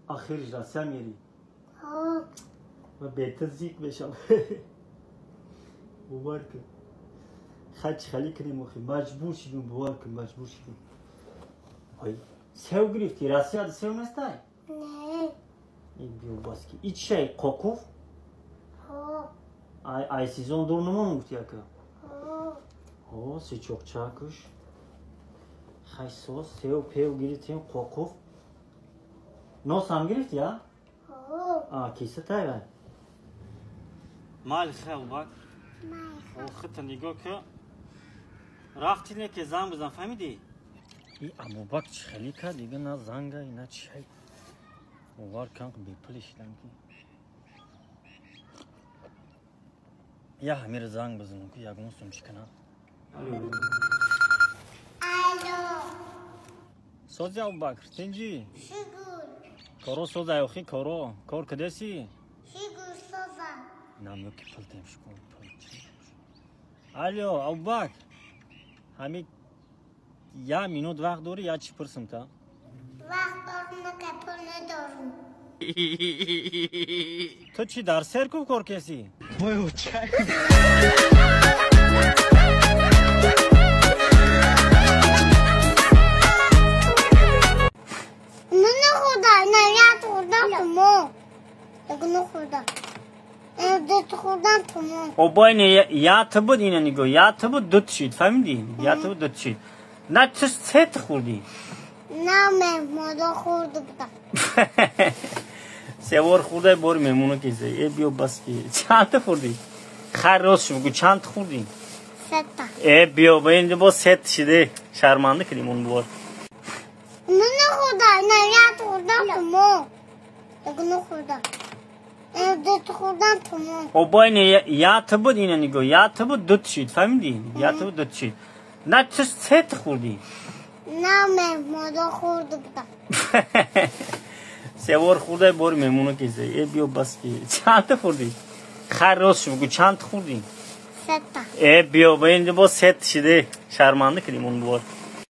Ахирш Россия мери? Ма бета зик мешам. Бовар кун. Хач хали кунем охи. Маҷбур шидем, бовар кун, маҷбур шидем. Ой, сев гирифти? Россияда сев нестай? Не. И биё баски. И чай қоқуф? Ҳо. Ай, ай сезон дур намон гуфти ака? Ҳо. Ҳо, сечоқчакуш. Хай соз, сев пев гирифтем, қоқуф. Нос ҳам гирифти, а? Ҳо. А, киса тай вай. Майли хай, Абубакр. Майли. Охита нигоҳ ки. Рафти не ки занг бизан, фаҳмидӣ? И Абубакр чӣ хеле кард, дига на занга, на чай. Бовар кан бепули шидам ки. Я ҳамира занг бизанам ки ягон сум чӣ кунам. Алло. Сози Абубакр, тинҷӣ? Шукр. Коро созай охи коро. Кор кардеси? Шукр соза. Намё ки пул дем шукр пул. Алло, Абубакр. Ҳами я минут вақт дорӣ, я чӣ пурсам та? Вақт дорум, на ки пул надорум. Ту чӣ дар серков кор кеси? Ну нахӯрда, на як хӯрдам тамом. Як нахӯрда. Ду хӯрдам тамом. Обой не я ту буд ина нигоҳ, я ту буд ду шид, фаҳмидӣ? Я ту буд ду шид. На ту се ту хӯрдӣ. На меҳмондо хӯрда будам. Се бор хӯрдай, бори меҳмоно кисе. Э биё бас ки. Чанд ту хӯрдӣ? Хайр рост шуд бигӯ, чанд ту хӯрдӣ? Сета. Э биё, ба инҷо боз се ту шиде. Шарманда кардем он бор. Ну нахӯрда, на як хӯрдам тамом. Як нахӯрда. Ду хӯрдам тамом. Обой не я ту буд ина нигоҳ, я ту буд ду шид, фаҳмидӣ? Я ту буд ду шид. На ту се ту хӯрдӣ. На меҳмондо хӯрда будам. Се бор хӯрдай, бори меҳмоно кисе. Э биё бас ки. Чанд ту хӯрдӣ? Хайр рост шуд бигӯ, чанд ту хӯрдӣ? Сета. Э биё, ба инҷо боз се ту шиде. Шарманда кардем он бор.